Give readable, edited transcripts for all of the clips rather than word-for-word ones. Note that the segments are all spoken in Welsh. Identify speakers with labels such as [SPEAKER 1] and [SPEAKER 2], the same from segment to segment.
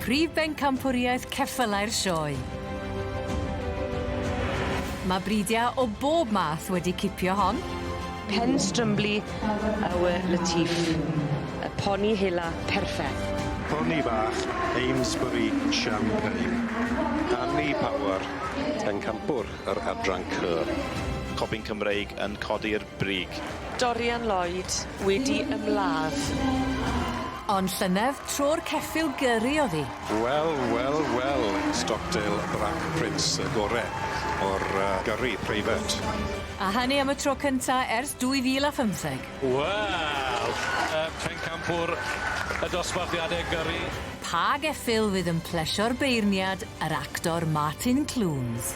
[SPEAKER 1] prif bencampwriaeth ceffylau'r sioe. Mae bridiau o bob math wedi cipio hon.
[SPEAKER 2] Pen Strymbli Our Latif. Y poni hela perffeth.
[SPEAKER 3] Poni bach Amesbury Champagne. Annie Power, pencampwr yr adran C.
[SPEAKER 4] Cobyn Cymreig yn codi'r brig.
[SPEAKER 2] Dorian Lloyd wedi ymladd.
[SPEAKER 1] Ond llynedd, tro'r ceffyl gyrru o'dd 'i.
[SPEAKER 3] Wel, wel, wel, Stockdale Black Prince, y gore o'r uh, gyrru preifat.
[SPEAKER 1] A hynny am y tro cynta ers 2015.
[SPEAKER 5] Wel, y pencampwr y dosbarthiadau gyrru.
[SPEAKER 1] Pa geffyl fydd yn plesio'r beirniad, yr actor Martin Clunes?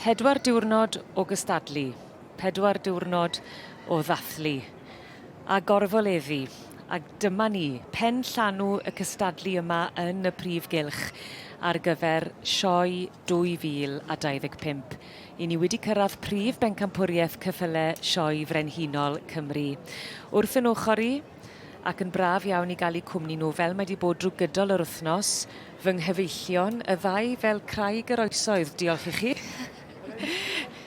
[SPEAKER 2] Pedwar diwrnod o gystadlu, pedwar diwrnod o ddathlu, a gorfoleddu, a dyma ni, pen llanw y cystadlu yma yn y prif gylch ar gyfer Sioe 2025. I ni wedi cyrraedd prif bencampwriaeth cyffyle Sioe Frenhinol Cymru. Wrth yn ochr i, ac yn braf iawn i gael eu cwmni nhw fel mae 'di bod drwy gydol yr wythnos, fy nghyfeillion, y ddau fel craig yr oesoedd, diolch i chi.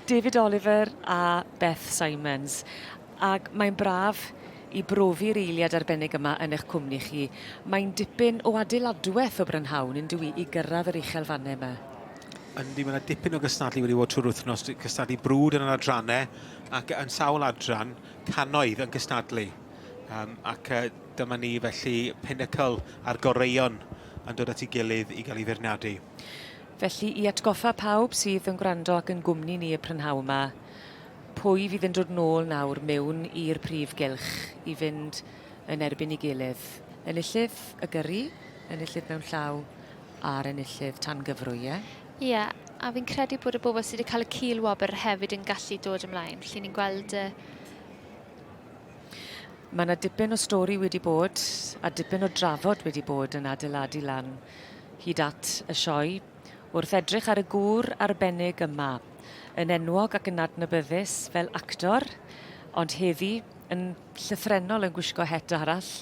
[SPEAKER 2] David Oliver a Beth Simons. Ac mae'n braf i brofi'r eiliad arbennig yma yn eich cwmni chi. Mae'n dipyn o adeiladweth o brynhawn, yn dyw 'i, i gyrraedd yr uchelfannau yma.
[SPEAKER 6] Yndi, mae yna dipyn o gystadlu wedi bod trwy'r wythnos, cystadlu brwd yn yr adrannau ac yn sawl adran, cannoedd yn cystadlu. Um, ac uh, dyma ni felly pinnacle a'r goreuon yn dod at ei gilydd i gael ei feirniadu.
[SPEAKER 2] Felly i atgoffa pawb sydd yn gwrando ac yn gwmni ni y prynhawn yma, pwy fydd yn dod nôl nawr mewn i'r prif gylch i fynd yn erbyn ei gilydd? Enillydd y gyrru, enillydd mewn llaw a'r enillydd tan gyfrwy, ie?
[SPEAKER 7] Ie, a fi'n credu bod y bobl sydd wedi cael y cil wobr hefyd yn gallu dod ymlaen. Felly ni'n gweld uh,
[SPEAKER 2] Mae 'na dipyn o stori wedi bod a dipyn o drafod wedi bod yn adeiladu lan hyd at y sioe. Wrth edrych ar y gŵr arbennig yma, yn enwog ac yn adnabyddus fel actor, ond heddi yn llythrennol yn gwisgo het arall,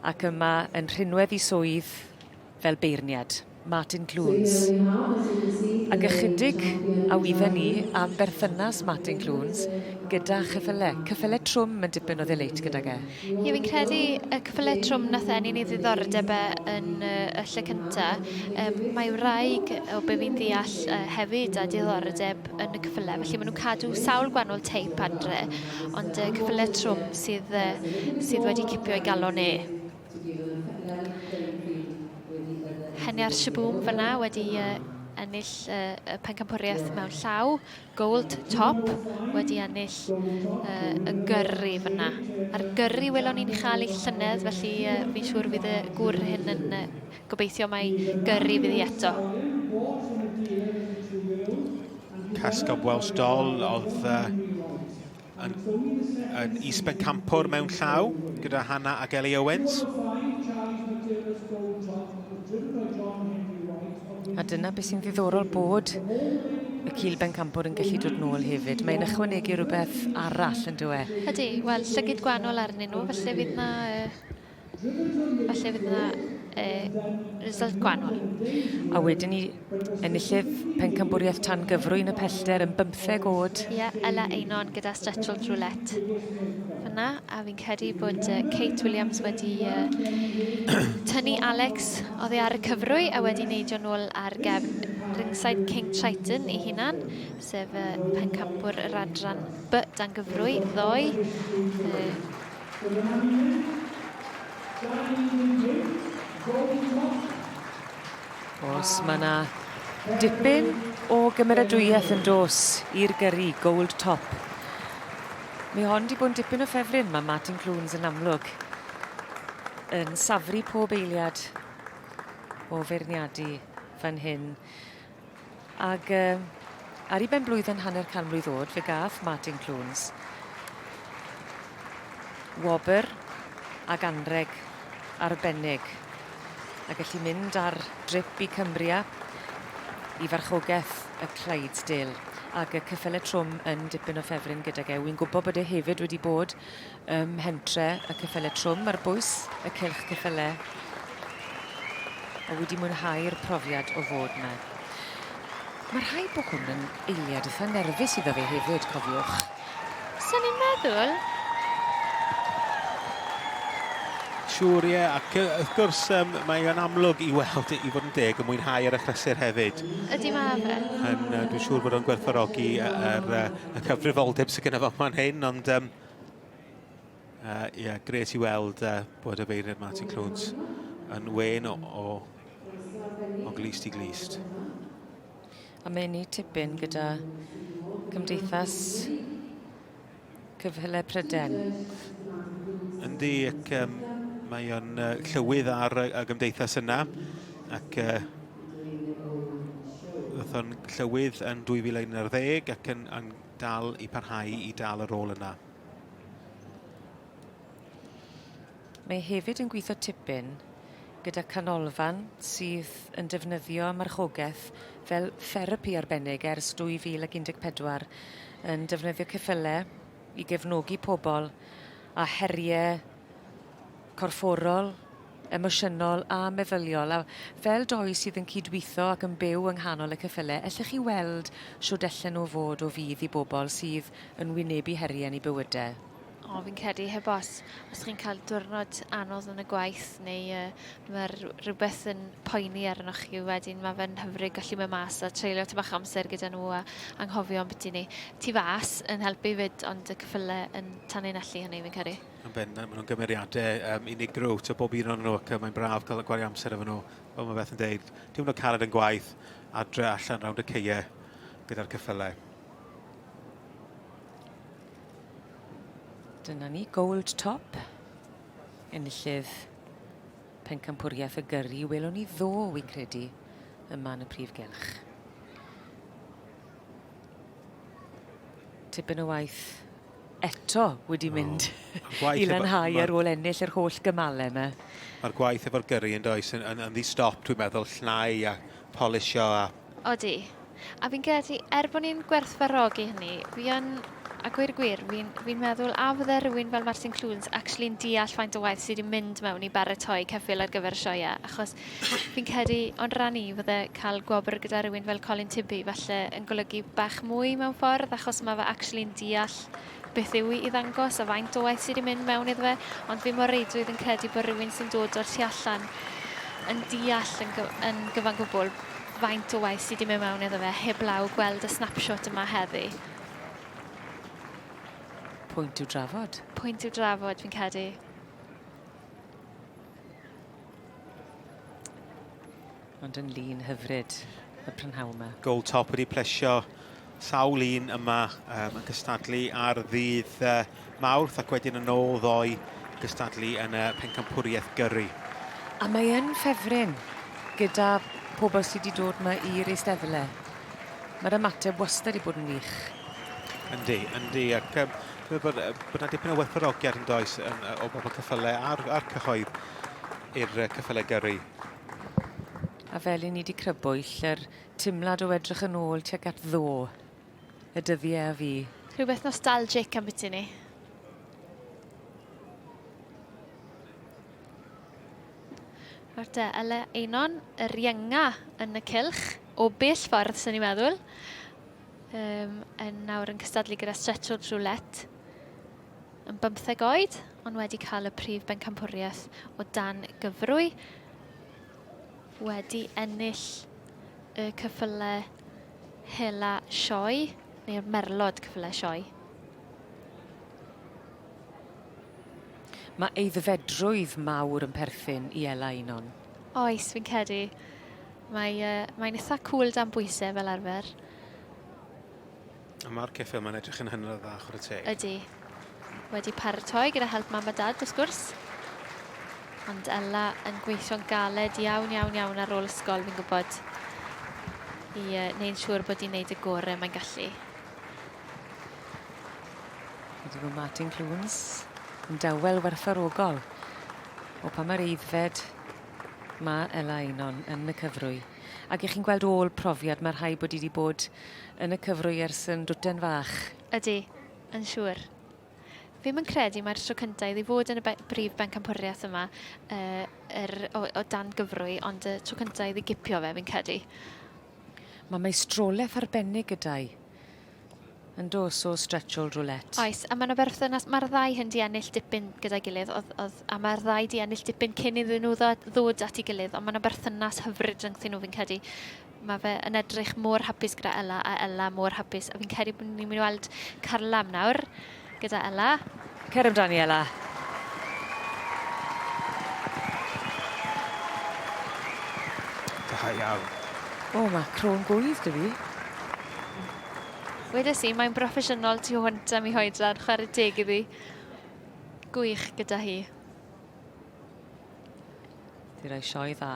[SPEAKER 2] ac yma yn rhinwedd 'i swydd fel beirniad. Martin Clunes. Ac ychydig a wydden ni am berthynas Martin Clunes gyda cheffyle. Ceffyle trwm yn dipyn o ddeleit gydag e.
[SPEAKER 7] Ie, fi'n credu y ceffyle trwm nath ennyn ei ddiddordeb e yn y lle cynta. Um, mae wraig, o be fi'n ddeall, uh, hefyd â diddordeb yn y ceffyle, felly maen nhw'n cadw sawl gwahanol teip adre, ond uh, ceffyle trwm sydd, uh, sydd wedi cipio ei galon e. Heniar Shaboom fyna wedi uh, ennill uh, y pencampwriaeth mewn llaw. Gold Top wedi ennill uh, y gyrru fyna. A'r gyrru welon ni'n chael ei llynedd, felly uh, fi'n siŵr fydd y gŵr hyn yn uh, gobeithio mai gyrru fydd hi eto.
[SPEAKER 6] Casgob Welsh Doll oedd uh, yn, yn is-bencampwr mewn llaw gyda Hannah ac Ellie Owens.
[SPEAKER 2] A dyna beth sy'n ddiddorol bod y cil bencampwr yn gallu dod nôl hefyd. Mae'n ychwanegu rhywbeth arall yn dyw e?
[SPEAKER 7] Ydy, wel, llygid gwahanol arnyn nhw, felly fydd na Falle fydd yna uh, result gwahanol.
[SPEAKER 2] A wedyn ni enillydd pencampwriaeth tan gyfrwy yn y pellter yn bymtheg oed.
[SPEAKER 7] Ie, yeah, Ella Einon gyda Stretchel Roulette fyna, a fi'n credu bod uh, Kate Williams wedi uh, tynnu Alex oddi ar y cyfrwy a wedi neidio nôl ar gefn Ringside King Triton ei hunan, sef uh, pencampwr yr adran B dan gyfrwy ddoe. Uh,
[SPEAKER 2] Os mae yna dipyn o gymeradwyaeth yn dos i'r gyrru Gold Top. Mae hon 'di bod yn dipyn o ffefryn, mae Martin Clunes yn amlwg yn safru pob eiliad o feirniadu fan hyn. Ag uh, ar ei ben-blwydd yn hanner can mlwydd oed, fe gath Martin Clunes wobr ag anreg arbennig a gallu mynd ar drip i Cumbria i farchogaeth y Clydesdale. Ac y cyffele trwm yn dipyn o ffefryn gydag e. Wi'n gwybod bod e hefyd wedi bod ym mhentre y cyffele trwm ar bwys y cylch cyffele. A wedi mwynhau'r profiad o fod 'na. Mae rhaid bod hwn yn eiliad eitha nerfus iddo fe hefyd, cofiwch.
[SPEAKER 7] Swn i'n meddwl.
[SPEAKER 6] Siŵr, ie, ac wrth gwrs um, mae o'n amlwg i weld i fod yn deg yn mwynhau ar achlysur hefyd.
[SPEAKER 7] Ydy mae fe.
[SPEAKER 6] Yn, dwi'n siŵr bod o'n gwerthfawrogi yr, y cyfrifoldeb sydd gyda fo fan hyn, ond um, uh, yeah, gret i weld uh, bod y beirniad Martin Clunes yn wen o, o, o glist i glist.
[SPEAKER 2] A mae'n ei tipyn gyda Cymdeithas Cyfhyle Pryden.
[SPEAKER 6] Yndi, ac um, mae o'n uh, llywydd ar y, y gymdeithas yna, ac uh, ddoth o'n llywydd yn 2011 ac yn, yn dal i parhau i dal y rôl yna.
[SPEAKER 2] Mae hefyd yn gweithio tipyn gyda canolfan sydd yn defnyddio marchogaeth fel therapi arbennig ers 2014, yn defnyddio ceffyle i gefnogi pobl â heriau corfforol, emosiynol a meddyliol. A fel doi sydd yn cydweithio ac yn byw yng nghanol y ceffyle, ellech chi weld shwd ellen nhw fod o fudd i bobl sydd yn wynebu heriau yn eu bywydau?
[SPEAKER 7] O, fi'n credu heb os. Os chi'n cael diwrnod anodd yn y gwaith neu uh, mae rhywbeth yn poeni arnoch chi wedyn, mae fe'n hyfryd gallu mynd mas a treulio tipyn bach amser gyda nhw a anghofio ambiti ni. Tu fas yn helpu fyd, ond y cyffyle yn tanlinellu hynny fi'n credu.
[SPEAKER 6] Yn bendant, maen nhw'n gymeriadau um, unigryw, to bob un o'n nhw, ac mae'n braf cael gwario amser efo nhw. Fel mae Beth yn deud, diwrnod caled yn gwaith, adre allan rownd y ceie gyda'r cyffylau.
[SPEAKER 2] Dyna ni, Gold Top, enillydd pencampwriaeth y gyrru, welwn ni ddo, wi'n credu, yma yn y prif gylch. Tipyn o waith eto wedi mynd oh. i lanhau ar ôl ennill yr holl gymalau yma.
[SPEAKER 6] Mae'r gwaith efo'r gyrru yn does yn, yn, yn ddi-stop, dwi'n meddwl, llnau a polisio a...
[SPEAKER 7] Odi. A fi'n credu, er bod ni'n gwerthfawrogi hynny, fi yn, a gweud y gwir, fi'n fi meddwl a fydde rhywun fel Martin Clunes actually'n deall faint o waith sydd wedi mynd mewn i baratoi ceffyl ar gyfer y sioeau, achos fi'n credu, o'n rhan i, fydde cael gwobr gyda rhywun fel Colin Tibby falle yn golygu bach mwy mewn ffordd, achos mae fe actually'n deall beth yw i ddangos a faint o waith sydd wedi mynd mewn iddo fe, ond fi mor reidrwydd yn credu bod rhywun sy'n dod o'r tu allan yn deall yn, yn gyfan gwbl faint o waith sydd wedi mynd mewn iddo fe, heblaw gweld y snapshot yma heddi.
[SPEAKER 2] Pwynt i'w drafod.
[SPEAKER 7] Pwynt i'w drafod, fi'n credu.
[SPEAKER 2] Ond yn lun hyfryd y prynhawn yma.
[SPEAKER 6] Gold Top wedi plesio sawl un yma um, yn cystadlu ar ddydd uh, Mawrth ac wedyn yn ôl ddoe gystadlu yn y pencampwriaeth gyrru.
[SPEAKER 2] A mae yn ffefryn gyda pobl sydd wedi dod yma i'r eisteddle. Mae'r ymateb wastad wedi bod yn wych.
[SPEAKER 6] Yndi, yndi. Ac um, dwi'n meddwl bod, bod yna dipyn o werthfawrogiad yn does yn, o bobl cyffyle a'r, a'r cyhoedd i'r cyffyle gyrru.
[SPEAKER 2] A fel i ni wedi crybwyll, yr timlad o edrych yn ôl tuag at ddo, y dyddiau a fi.
[SPEAKER 7] Rhywbeth nostalgic am byti ni. Nawr te, Ele Einon, yr ienga yn y cylch, o bell ffordd, sy'n ni'n meddwl. Um, yn nawr yn cystadlu gyda Stretchel Roulette. Yn bymtheg oed, ond wedi cael y prif bencampwriaeth o dan gyfrwy. Wedi ennill y cyffyle hela sioe, neu'r merlod cyffyle sioe.
[SPEAKER 2] Mae aeddfedrwydd mawr yn perthyn i Ela Einon.
[SPEAKER 7] Oes, fi'n credu. Mae, uh, mae'n eitha cool dan bwysau fel arfer.
[SPEAKER 6] A mae'r ceffyl mae'n edrych yn hynod o dda, chwarae teg.
[SPEAKER 7] Ydy. Wedi paratoi gyda help mam a dad, wrth gwrs. Ond Ella yn gweithio'n galed iawn, iawn, iawn ar ôl ysgol, fi'n gwybod, i uh, wneud siŵr bod hi'n neud y gorau mae'n gallu.
[SPEAKER 2] Wedi bod Martin Clunes yn dawel werthfawrogol o pa mor aeddfed mae Ella Einon yn y cyfrwy. Ac 'ych chi'n gweld ôl profiad ma' rhai bod 'i 'di bod yn y cyfrwy ers yn dwten fach.
[SPEAKER 7] Ydi, yn siŵr. Fi'm yn credu mai'r tro cynta iddi fod yn y be- brif bencampwriaeth yma uh, er, o, o dan gyfrwy, ond y tro cynta iddi gipio fe, fi'n credu.
[SPEAKER 2] Mae meistrolaeth arbennig gyda'i. Yn dos o stretch old roulette.
[SPEAKER 7] Oes, a mae yna berthynas, mae'r ddau hyn di ennill dipyn gyda'i gilydd, oedd, oedd, a mae'r ddau di ennill dipyn cyn iddyn nhw ddod, ddod at ei gilydd, ond mae yna berthynas hyfryd rhyngthyn nhw fi'n credu. Mae fe yn edrych mor hapus gyda Ella, a Ella mor hapus, a fi'n credu bod ni'n mynd i weld carlam nawr gyda Ella.
[SPEAKER 2] Cer amdani, Ella.
[SPEAKER 6] Da iawn.
[SPEAKER 2] O, mae crôn gwydd 'da fi.
[SPEAKER 7] Wedes i, mae'n broffesiynol tu hwnt am ei hoedran, chwarae teg iddi. Gwych gyda hi.
[SPEAKER 2] Di roi sioe dda.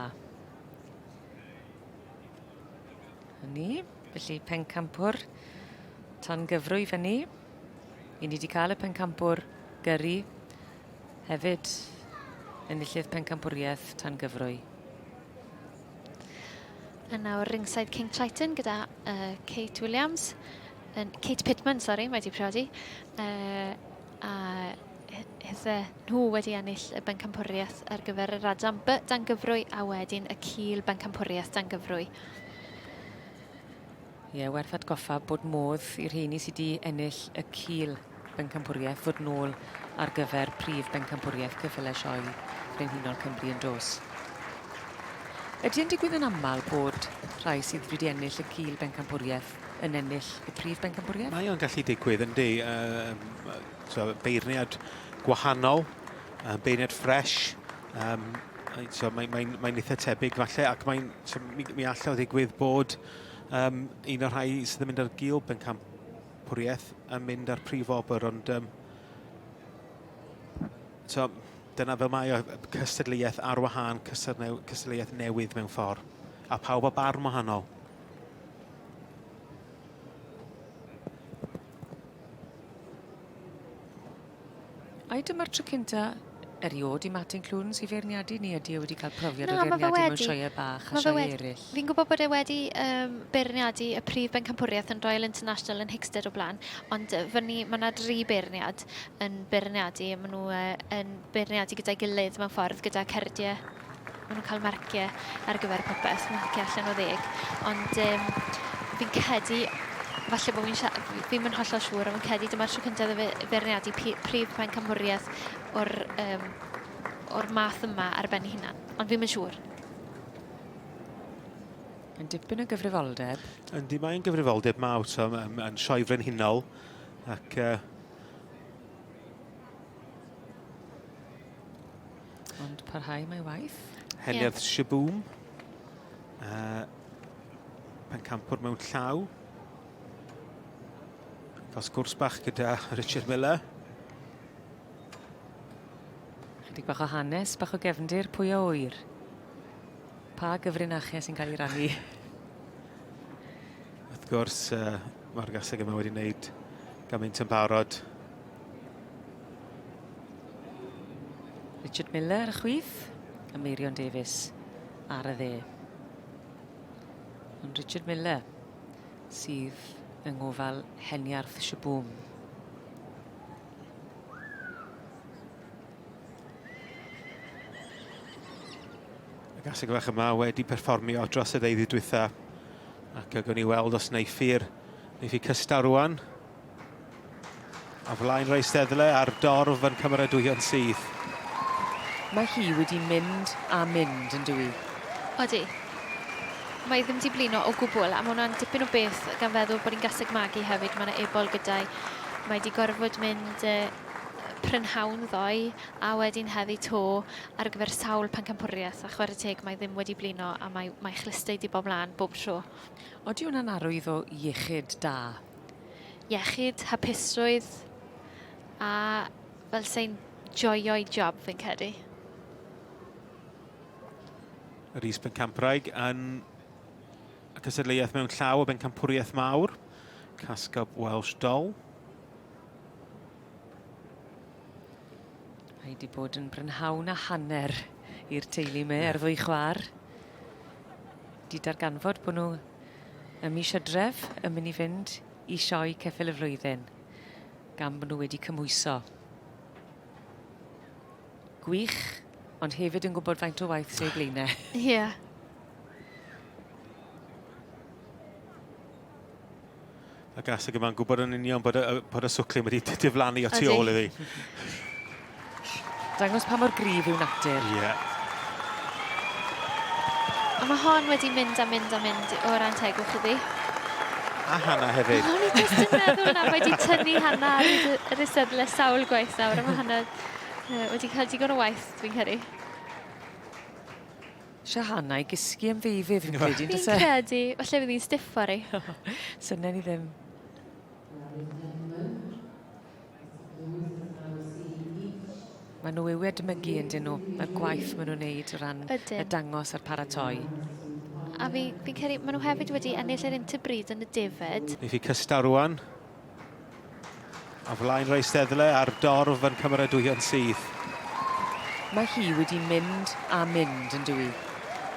[SPEAKER 2] Ni, felly pencampwr tan gyfrwy fyny. I ni wedi cael y pencampwr gyrru hefyd enillydd pencampwriaeth tan gyfrwy.
[SPEAKER 7] A nawr ringside King Triton gyda uh, Kate Williams. Yn, Kate Pittman, sori, mae wedi priodi. Uh, a hydde nhw wedi ennill y bencampwriaeth ar gyfer yr adran B dan gyfrwy a wedyn y cil bencampwriaeth dan gyfrwy.
[SPEAKER 2] Ie, yeah, werth atgoffa bod modd i'r rheini sydd wedi ennill y cil bencampwriaeth fod nôl ar gyfer prif bencampwriaeth Ceffylau Sioe Frenhinol Cymru yn dos. Ydy e'n digwydd yn aml bod rhai sydd wedi ennill y cil bencampwriaeth yn ennill y prif bencampwriaeth?
[SPEAKER 6] Mae o'n gallu digwydd, yndi. Uh, so, beirniad gwahanol, uh, beirniad ffres. Um, so, mae'n mae, mae eitha tebyg falle, ac mae'n, so, mi, mi all o ddigwydd bod um, un o'r rhai sydd yn mynd ar gil bencampwriaeth yn mynd ar prif obr, ond um, so, dyna fel mae o, cystadleuaeth ar wahân, cystadleuaeth newydd mewn ffordd, a pawb â barn wahanol.
[SPEAKER 2] Ai dyma'r tro cynta eriôd i Martin Clunes i feirniadu neu ydy e wedi cael profiad
[SPEAKER 7] Na,
[SPEAKER 2] o
[SPEAKER 7] ma' fe
[SPEAKER 2] feirniadu mewn
[SPEAKER 7] wedi.
[SPEAKER 2] sioeau bach a
[SPEAKER 7] Ma' fe
[SPEAKER 2] sioeau
[SPEAKER 7] wedi.
[SPEAKER 2] eraill?
[SPEAKER 7] Fi'n gwybod bod e wedi um, beirniadu y prif bencampwriaeth yn Royal International yn Hickstead o blaen, ond yy fyny mae yna dri beirniad yn beirniadu, a maen nhw uh, yn beirniadu gyda'i gilydd mewn ffordd, gyda cerdiau. Maen nhw'n cael marciau ar gyfer popeth, marciau allan o ddeg. Ond um, fi'n credu, falle bod fi'n fi'n yn hollol siŵr, ond fi'n credu dyma'r tro cyntaf iddo fe feirniadu prif pencampwriaeth o'r, um, o'r math yma ar ben ei hunan. Ond fi'n yn siŵr.
[SPEAKER 2] Yn dipyn o gyfrifoldeb.
[SPEAKER 6] Yndi, mae'n gyfrifoldeb mawr, so, yn, yn sioe frenhinol. Ac uh,
[SPEAKER 2] Ond parhau mae waith.
[SPEAKER 6] Heniad yeah. Shaboom. Pencampwr mewn llaw. Cael sgwrs bach gyda Richard Miller.
[SPEAKER 2] Chydig bach o hanes, bach o gefndir, pwy a ŵyr? Pa gyfrinachau sy'n cael ei rannu?
[SPEAKER 6] Wrth gwrs, uh, mae'r gaseg yma wedi wneud gymaint yn barod.
[SPEAKER 2] Richard Miller ar y chwith, a Meirion Davies ar y dde. Ond Richard Miller sydd yng ngofal Heniarth Shaboom.
[SPEAKER 6] Y gaseg fach yma wedi perfformio dros y ddeuddydd dwytha ac gawn ni weld os neiffi'r neiffi cystal rwan. A flaen yr eisteddle a'r dorf yn cymeradwyo'n syth.
[SPEAKER 2] Mae hi wedi mynd a mynd yn dyw hi?
[SPEAKER 7] Odi. Mae ddim 'di blino o gwbl a ma' hwnna'n dipyn o beth gan feddwl bod hi'n gaseg magu hefyd. Mae 'na ebol gyda'i. Mae 'di gorfod mynd uh, prynhawn ddoe a wedyn heddi to ar gyfer sawl pencampwriaeth a chwarae teg mae ddim wedi blino a mae, mae chlystau 'di bod mlaen bob tro.
[SPEAKER 2] Odi hwnna'n arwydd o iechyd da?
[SPEAKER 7] Iechyd, hapusrwydd a fel sei'n joio'i job fi'n credu.
[SPEAKER 6] Rhys Bencampwraig yn y cystadleuaeth mewn llaw o bencampwriaeth mawr. Casgob Welsh Doll.
[SPEAKER 2] Mae wedi bod yn brynhawn a hanner i'r teulu me ar ddwy chwar. 'Di darganfod bod nhw ym mis Hydref yn mynd i fynd i sioe Ceffyl y Flwyddyn, gan bod nhw wedi cymhwyso. Gwych, ond hefyd yn gwybod faint o waith sy'n ei blaenau.
[SPEAKER 7] Ie. Yeah.
[SPEAKER 6] Y gaseg yma'n gwybod yn union bod y, bod y swclin wedi diflannu o tu ôl iddi.
[SPEAKER 2] Dangos pa mor gryf yw natur.
[SPEAKER 6] Ie. Yeah.
[SPEAKER 7] A mae hon wedi mynd a mynd a mynd o ran tegwch iddi.
[SPEAKER 6] A Hannah hefyd.
[SPEAKER 7] O'n i jyst yn meddwl na, mae wedi tynnu Hannah ar yr eisteddle sawl gwaith nawr, a mae Hannah wedi cael digon o waith, dwi'n credu.
[SPEAKER 2] Shahana i gysgu am ddeuddydd, fi'n credu, yn
[SPEAKER 7] Fi'n credu, falle fydd hi'n stiff fory.
[SPEAKER 2] Synnen ni ddim. Maen nhw i'w edmygu yn dyn nhw, mae'r gwaith maen nhw'n neud o ran y dangos a'r paratoi.
[SPEAKER 7] A fi, fi'n credu, maen nhw hefyd wedi ennill yr interbreed yn y defaid.
[SPEAKER 6] Neith hi cystal rwan. A flaen yr eisteddle a'r dorf yn cymeradwyo'n syth.
[SPEAKER 2] Mae hi wedi mynd a mynd yn dyw hi?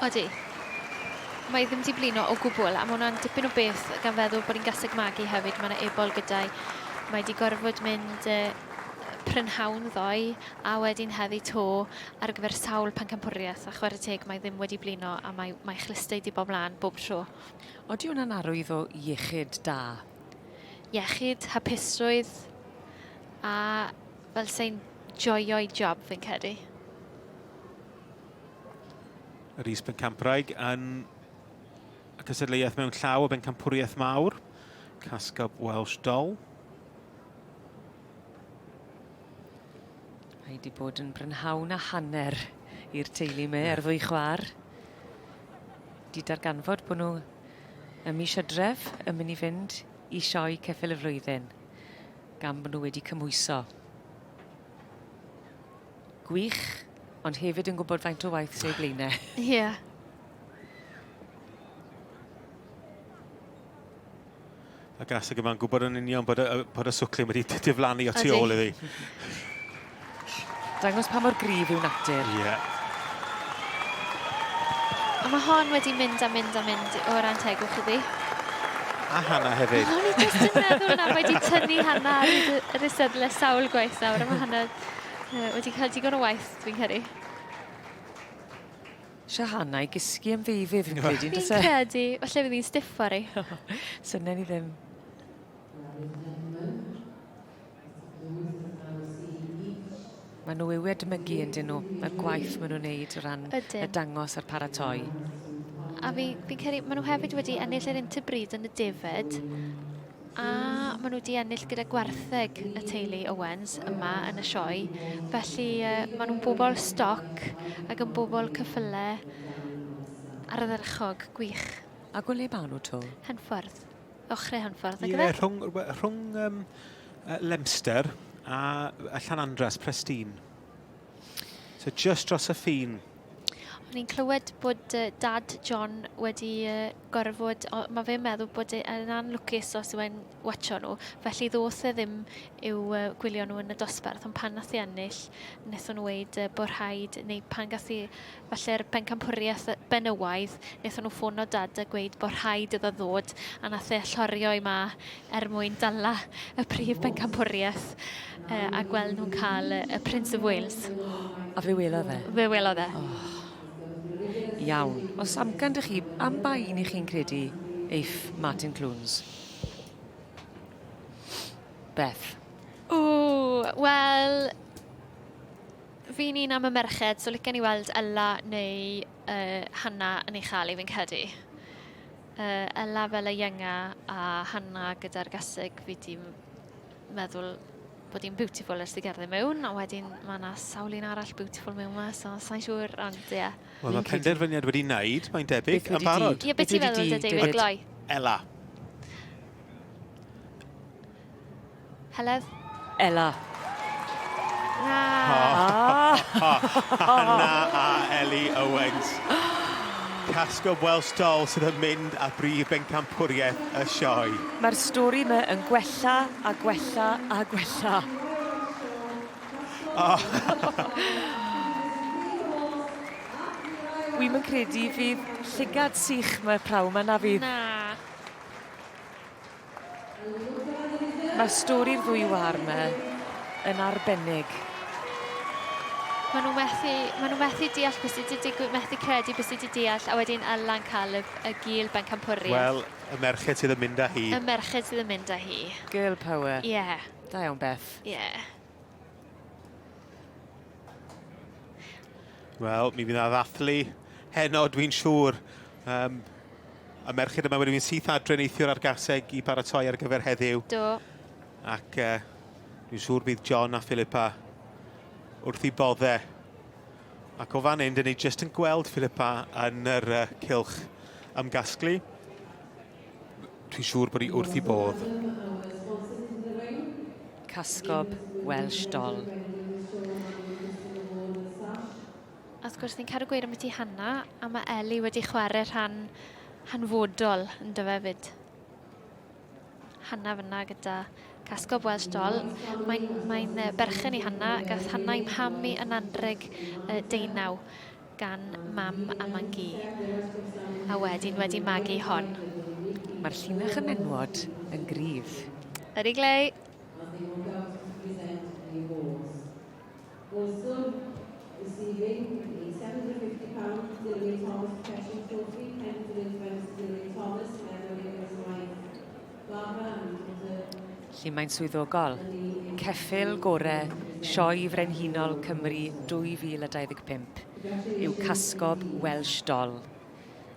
[SPEAKER 7] Odi. Mae ddim 'di blino o gwbl, a mae hwnna'n dipyn o beth gan feddwl bod hi'n gaseg magu hefyd. Mae yna ebol gyda'i. Mae 'di gorfod mynd prynhawn ddoe a wedyn heddi 'to ar gyfer sawl pencampwriaeth, a chwarae teg mae ddim wedi blino a mae, mae chlustau 'di bod mlaen bob tro.
[SPEAKER 2] Odi hwnna'n arwydd o iechyd da?
[SPEAKER 7] Iechyd, hapusrwydd a fel sei'n joio'i job fi'n credu.
[SPEAKER 6] Yr Is Bencampwraig yn y cystadleuaeth mewn llaw o bencampwriaeth mawr. Casgob Welsh Doll.
[SPEAKER 2] Mae wedi bod yn brynhawn a hanner i'r teulu me a'r ddwy chwaer. Di darganfod bod nhw ym mis Hydref yn mynd i fynd i sioe Ceffyl y Flwyddyn, gan bod nhw wedi cymhwyso. Gwych, ond hefyd yn gwybod faint o waith sy'n ei blaenau.
[SPEAKER 7] Ie. Yeah.
[SPEAKER 6] Y gaseg yma'n gwybod yn union bod y, bod y swclin wedi diflannu o tu ôl iddi.
[SPEAKER 2] Dangos pa mor gryf yw natur.
[SPEAKER 6] Ie. Yeah.
[SPEAKER 7] A mae hon wedi mynd a mynd a mynd o ran tegwch iddi.
[SPEAKER 6] A Hannah hefyd.
[SPEAKER 7] O'n i jyst yn meddwl na, mae wedi tynnu Hannah ar yr eisteddle sawl gwaith nawr, a mae Hannah wedi cael digon o waith, dwi'n credu.
[SPEAKER 2] Shahana i gysgu am ddeuddydd, fi'n credu,
[SPEAKER 7] Fi'n credu, falle fydd hi'n stiff fory.
[SPEAKER 2] Synnen ni ddim. Maen nhw i'w edmygu yn dyn nhw, mae'r gwaith maen nhw'n neud o ran y dangos a'r paratoi.
[SPEAKER 7] A fi, fi'n credu, maen nhw hefyd wedi ennill yr interbreed yn y defaid, a maen nhw wedi ennill gyda gwartheg y teulu Owens yma yn y sioe. Felly uh, maen nhw'n bobl stoc ac yn bobl cyffyle ardderchog, gwych.
[SPEAKER 2] Ac o le maen nhw to?
[SPEAKER 7] Henffordd. Ochrau Henffordd,
[SPEAKER 6] nag Ie, rhwng, rhwng um, Lemster a, a Llanandras, Prestine. So just dros y ffin.
[SPEAKER 7] O'n i'n clywed bod uh, dad John wedi uh, gorfod, o, mae fe'n meddwl bod e'n anlwcus os yw e'n watcho nhw, felly ddoth e ddim i'w uh, gwylio nhw yn y dosbarth, ond pan nath i ennill, wnaethon nhw weud uh, bod rhaid, neu pan gath i falle'r bencampwriaeth benywaidd, wnaethon nhw ffono dad a gweud bod rhaid iddo ddod, a nath e llorio i ma er mwyn dala y prif bencampwriaeth uh, a gweld nhw'n cael y Prince of Wales.
[SPEAKER 2] A fe welodd e?
[SPEAKER 7] Fe welodd e.
[SPEAKER 2] Oh. Iawn. Os amcan dych chi, am ba un i chi'n credu eiff Martin Clunes? Beth?
[SPEAKER 7] O, wel, Fi'n un am y merched, so licen i weld Ella neu uh, Hannah yn ei chael i fi'n credu. Uh, Ella fel y ienga a Hannah gyda'r gaseg fi di meddwl bod hi'n beautiful ers i gerdded mewn, a wedyn mae yna sawl un arall beautiful mewn ma, so sa'n siŵr, ond ie. Yeah.
[SPEAKER 6] Wel, mae penderfyniad wedi wneud, mae'n debyg, yn barod.
[SPEAKER 7] Ie, beth ti'n feddwl, dy David Gloi?
[SPEAKER 6] Ella.
[SPEAKER 7] Heledd?
[SPEAKER 2] Ella.
[SPEAKER 7] Na.
[SPEAKER 6] Hannah a Ellie Owens. Casgob Welsh Doll sydd yn mynd â brif bencampwriaeth y sioe.
[SPEAKER 2] Mae'r stori yma yn gwella a gwella a gwella.
[SPEAKER 6] Oh.
[SPEAKER 2] Wi'm yn credu fydd llygad sych 'ma prawn 'ma na fydd?
[SPEAKER 7] Na.
[SPEAKER 2] Mae stori'r ddwy wâr 'ma yn arbennig.
[SPEAKER 7] Maen nhw methu, maen nhw methu deall beth sydd wedi digwydd, methu credu beth sydd wedi deall, a wedyn Ella'n cael y, y gil bencampwriaeth.
[SPEAKER 6] Wel, y merched sydd yn mynd â hi.
[SPEAKER 7] Y merched sydd yn mynd â hi.
[SPEAKER 2] Girl power.
[SPEAKER 7] Ie. Yeah.
[SPEAKER 2] Da iawn, Beth.
[SPEAKER 7] Ie. Yeah.
[SPEAKER 6] Wel, mi fydd 'na ddathlu heno, dwi'n siŵr. Um, y merched yma wedi mynd syth adre neithiwr ar gaseg i baratoi ar gyfer heddiw.
[SPEAKER 7] Do.
[SPEAKER 6] Ac uh, dwi'n siŵr bydd John a Philippa wrth i bodde. Ac o fan hyn, dyn ni jyst yn gweld Philippa yn yr uh, cylch ymgasglu. Dwi'n siŵr bod hi wrth i bodd.
[SPEAKER 2] Casgob Welsh Doll.
[SPEAKER 7] A wrth gwrs, ni'n cadw gweud am ti Hanna, a mae Ellie wedi chwarae rhan hanfodol yn dyfe fyd. Hanna fyna gyda Casgob Welsh Doll. Mae'n mae berchen i Hanna, gath Hanna i mhamu yn anrheg deunaw gan mam a mangu, a wedyn wedi magu hon.
[SPEAKER 2] Mae'r llinach y menwod yn gryf.
[SPEAKER 7] Ydy Glei.
[SPEAKER 8] Also receiving the £750 Dilwyn Thomas Professional Trophy, presented by Mr Dilwyn Thomas, memory of his wife Barbara and daughter
[SPEAKER 2] Lle mae'n swyddogol. Ceffyl gore Sioe Frenhinol Cymru 2025 yw Casgob Welsh Doll.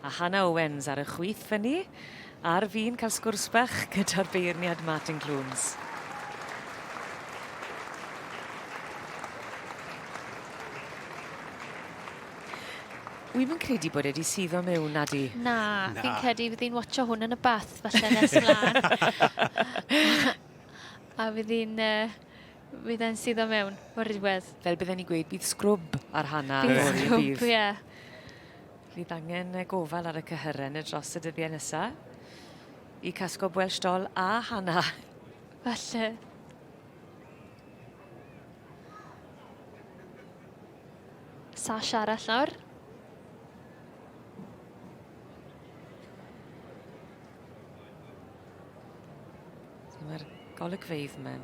[SPEAKER 2] A Hannah Owens ar y chwith fyny, ar fin cael sgwrs bach gyda'r beirniad Martin Clunes. Wi'm yn credu bod e 'di suddo mewn nadi?
[SPEAKER 7] Na, Na. fi'n credu fydd hi'n watcho hwn yn y bath falle nes mlaen. A fydd hi'n uh, fydd e'n suddo mewn o'r diwedd.
[SPEAKER 2] Fel bydden ni'n gweud, bydd sgrwb ar Hannah.
[SPEAKER 7] Bydd sgrwb, ie.
[SPEAKER 2] Fydd angen gofal ar y cyhyrau yn y dros y dyddiau nesa. I Casgob Welsh Doll a Hannah.
[SPEAKER 7] Falle. Sash arall nawr.
[SPEAKER 2] Mae'r golygfeydd yma'n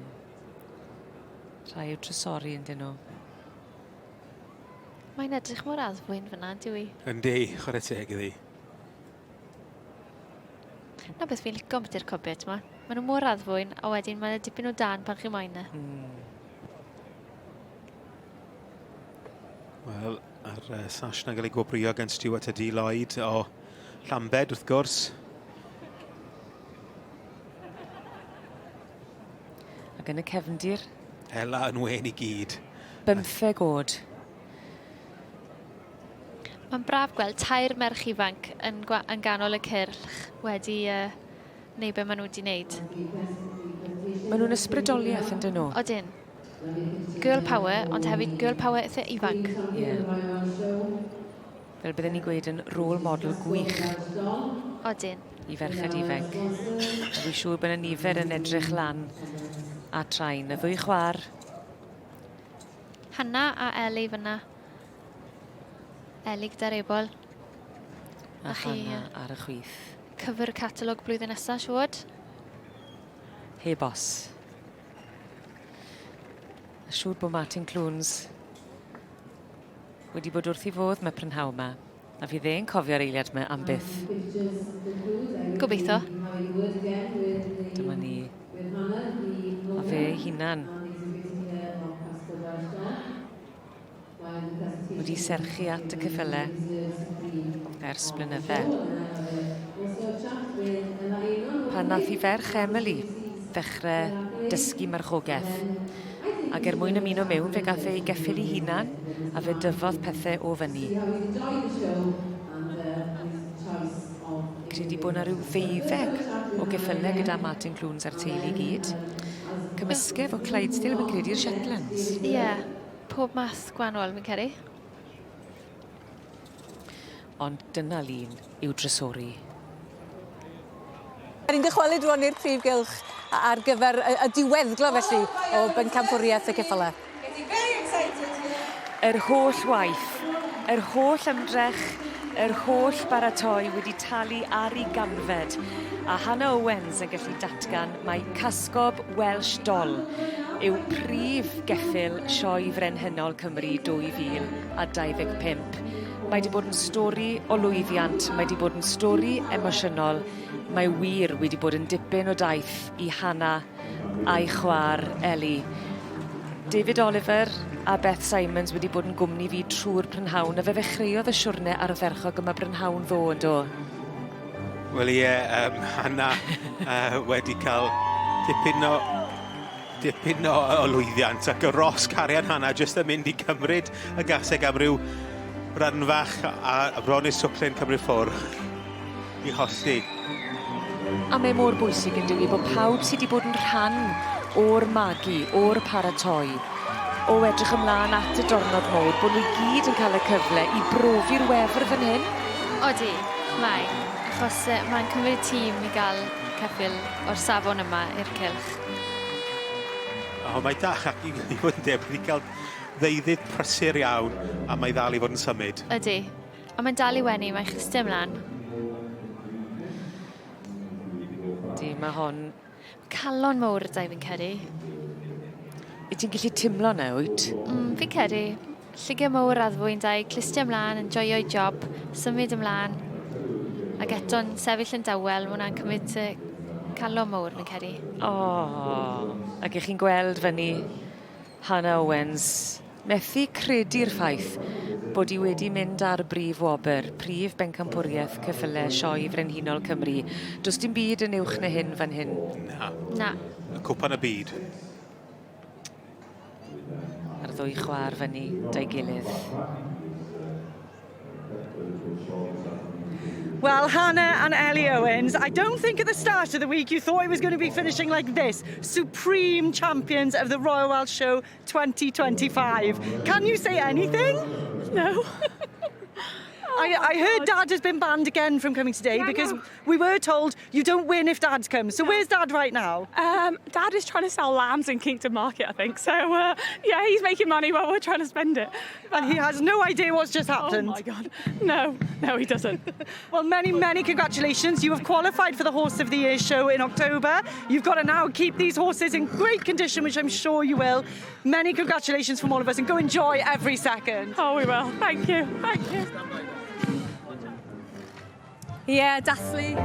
[SPEAKER 2] rhai i'w trysori yn dyn nhw.
[SPEAKER 7] Mae'n edrych mor addfwyn fyna, dyw i?
[SPEAKER 6] Yndi, chwarae teg iddi.
[SPEAKER 7] Na beth fi'n lico ambiti'r cobet 'ma. Maen nhw mor addfwyn, a wedyn mae 'na dipyn o dan pan chi moyn e.
[SPEAKER 2] Mm.
[SPEAKER 6] Wel, a'r uh, sash na'n cael ei gwobrwyo gan Stuart a D. Lloyd o Llambed, wrth gwrs.
[SPEAKER 2] Ac yn y cefndir...
[SPEAKER 6] Ela yn wen i gyd.
[SPEAKER 2] Bymtheg oed.
[SPEAKER 7] Mae'n braf gweld tair merch ifanc yn, yn ganol y cyrch wedi uh, neud be maen nhw wedi wneud.
[SPEAKER 2] Maen nhw'n ysbrydoliaeth yn dyn nhw?
[SPEAKER 7] Odyn. Girl power, ond hefyd girl power eitha ifanc.
[SPEAKER 2] Ie. Yeah. Fel bydden ni'n gweud yn role model gwych.
[SPEAKER 7] Odyn.
[SPEAKER 2] I ferched ifanc. Dwi'n siŵr bod yna nifer yn edrych lan at rhain. Y ddwy chwar.
[SPEAKER 7] Hanna a Ellie fyna. Ellie gyda'r ebol.
[SPEAKER 2] A Hanna ar y chwith.
[SPEAKER 7] Cyfer y catalog blwyddyn nesaf, siwr.
[SPEAKER 2] Heb os. A siŵr bod Martin Clunes wedi bod wrth ei fodd mae prynhawn 'ma. A fydd e'n cofio'r eiliad 'ma am byth.
[SPEAKER 7] Gobeithio.
[SPEAKER 2] Dyma ni. A fe ei hunan. Wedi serchu at y ceffyle ers blynydde. Pan nath i ferch Emily ddechrau dysgu marchogaeth. Ac er mwyn ymuno mewn, fe gath ei geffyl ei hunan a fe dyfodd pethau o fyny. Credu bod yna rhyw ddeuddeg o geffylau gyda Martin Clunes a'r teulu i gyd. Cymysgedd o Clydesdale, fi'n credu, i'r Shetlands.
[SPEAKER 7] Ie, yeah, pob math gwahanol, fi'n credu.
[SPEAKER 2] Ond dyna lun i'w drysori.
[SPEAKER 1] Ni'n dychwelyd rwan i'r prif gylch ar gyfer y, y diweddglo felly o bencampwriaeth y ceffylau.
[SPEAKER 2] Yr holl waith, yr holl ymdrech, Yr holl baratoi wedi talu ar ei ganfed, a Hannah Owens yn gallu datgan mai Casgob Welsh Doll yw prif geffyl Sioe Frenhinol Cymru 2025. Mae 'di bod yn stori o lwyddiant, mae 'di bod yn stori emosiynol, mae wir wedi bod yn dipyn o daith i Hannah a'i chwa'r Ellie. David Oliver a Beth Simons wedi bod yn gwmni fi trwy'r prynhawn a fe ddechreuodd y siwrne ardderchog yma brynhawn ddo yn do?
[SPEAKER 6] Wel ie, Hannah wedi cael dipyn o dipyn o lwyddiant ac y Ross cariad Hannah jyst yn mynd i cymryd y gaseg am ryw run fach a bron i'r swclen cymryd ffwr i hollti.
[SPEAKER 2] A mae mor bwysig yn dyw 'i bod pawb sy 'di bod yn rhan o'r magu, o'r paratoi, o edrych ymlaen at y diwrnod mowr, bod nhw i gyd yn cael y cyfle i brofi'r wefr fan hyn.
[SPEAKER 7] Odi, mae. Achos mae'n cymryd tîm i gael ceffyl o'r safon yma i'r cylch.
[SPEAKER 6] O, mae da, ac i fod yn deg, wedi cael ddeuddydd prysur iawn, a mae ddal i fod yn symud.
[SPEAKER 7] Ydy. A mae'n dal i wenu, mae'n chwysu ymlaen.
[SPEAKER 2] Di, mae hon...
[SPEAKER 7] Calon mowr 'da i fi'n credu.
[SPEAKER 2] Wyt ti'n gallu timlo 'na, wyt?
[SPEAKER 7] Fi'n credu. Llygad mowr addfwyn 'da i, clustia ymlaen, yn joio'i job, symud ymlaen. Ac eto'n sefyll yn dawel, ma' hwnna'n cymryd calon mowr fi'n credu.
[SPEAKER 2] O, ac 'ych chi'n gweld fyny Hannah Owens, methu credu'r ffaith bod hi wedi mynd ar brif wobr, prif bencampwriaeth ceffyle Sioe Frenhinol Cymru. Does dim byd yn uwch na hyn fan hyn.
[SPEAKER 6] Na.
[SPEAKER 7] Na.
[SPEAKER 6] Y cwpan y byd.
[SPEAKER 2] A'r ddwy chwaer fyny 'da'i gilydd.
[SPEAKER 9] Well, Hannah and Ellie Owens, I don't think at the start of the week you thought it was going to be finishing like this. Supreme champions of the Royal Welsh Show 2025. Can you say anything?
[SPEAKER 10] No.
[SPEAKER 9] I heard Dad has been banned again from coming today
[SPEAKER 10] Yeah, I
[SPEAKER 9] because
[SPEAKER 10] know.
[SPEAKER 9] we were told you don't win if Dad comes. So where's Dad right now?
[SPEAKER 10] Dad is trying to sell lambs in Kington Market, I think. So, yeah, he's making money while we're trying to spend it.
[SPEAKER 9] And he has no idea what's just happened.
[SPEAKER 10] Oh, my God. No, he doesn't.
[SPEAKER 9] Well, many, many congratulations. You have qualified for the Horse of the Year show in October. You've got to now keep these horses in great condition, which I'm sure you will. Many congratulations from all of us and go enjoy every second.
[SPEAKER 10] Oh, we will. Thank you. Thank you.
[SPEAKER 1] Ie, yeah, dathlu.